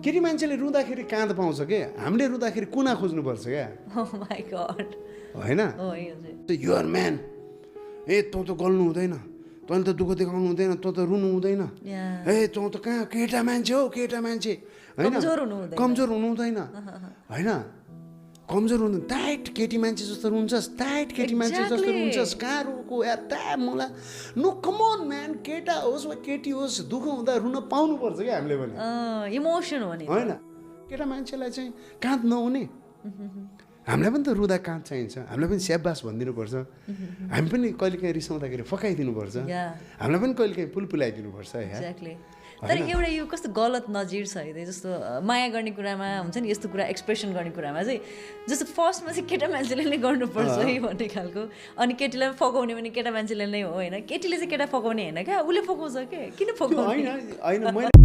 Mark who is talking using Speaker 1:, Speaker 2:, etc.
Speaker 1: केटी मान्छेले रुँदाखेरि काँध पाउँछ के हामीले रुँदाखेरि कुना खोज्नुपर्छ क्या
Speaker 2: Oh my God.
Speaker 1: होइन
Speaker 2: Oh, हजुर.
Speaker 1: युआर म्यान तँ त गल्नु हुँदैन तैँले त दुःख देखाउनु हुँदैन तँ त रुनु हुँदैन
Speaker 2: Yeah.
Speaker 1: तँ त कहाँ केटा मान्छे हो केटा मान्छे होइन
Speaker 2: कमजोर हुनु हुँदैन.
Speaker 1: कमजोर हुनु हुँदैन होइन कमजोर हुनु टाइट केटी मान्छे जस्तो रुन्छस् टाइट केटी मान्छे जस्तो
Speaker 2: Exactly.
Speaker 1: रुन्छस् कहाँ रुको या मलाई नो कमन म्यान केटा होस् वा केटी होस् दुःख हुँदा रुन पाउनुपर्छ क्या हामीले पनि
Speaker 2: इमोसन हो नि.
Speaker 1: होइन केटा मान्छेलाई चाहिँ काँध नहुने हामीलाई पनि त रुँदा काँध चाहिन्छ हामीलाई पनि स्याबास भनिदिनुपर्छ हामी पनि कहिलेकाहीँ रिसाउँदाखेरि फकाइदिनुपर्छ
Speaker 2: Yeah.
Speaker 1: हामीलाई पनि कहिलेकाहीँ पुलपुलाइदिनुपर्छ यार
Speaker 2: एक्ज्याक्टली. तर एउटा यो कस्तो गलत नजिर छ है जस्तो माया गर्ने कुरामा हुन्छ नि यस्तो कुरा एक्सप्रेसन गर्ने कुरामा चाहिँ जस्तो फर्स्टमा चाहिँ केटा मान्छेले नै गर्नुपर्छ है भन्ने खालको अनि केटीलाई फकाउने भने केटा मान्छेले नै हो होइन केटीले चाहिँ केटा फकाउने होइन क्या उसले फकाउँछ के किन
Speaker 1: त्यो
Speaker 2: फकाउने
Speaker 1: होइन होइन मैले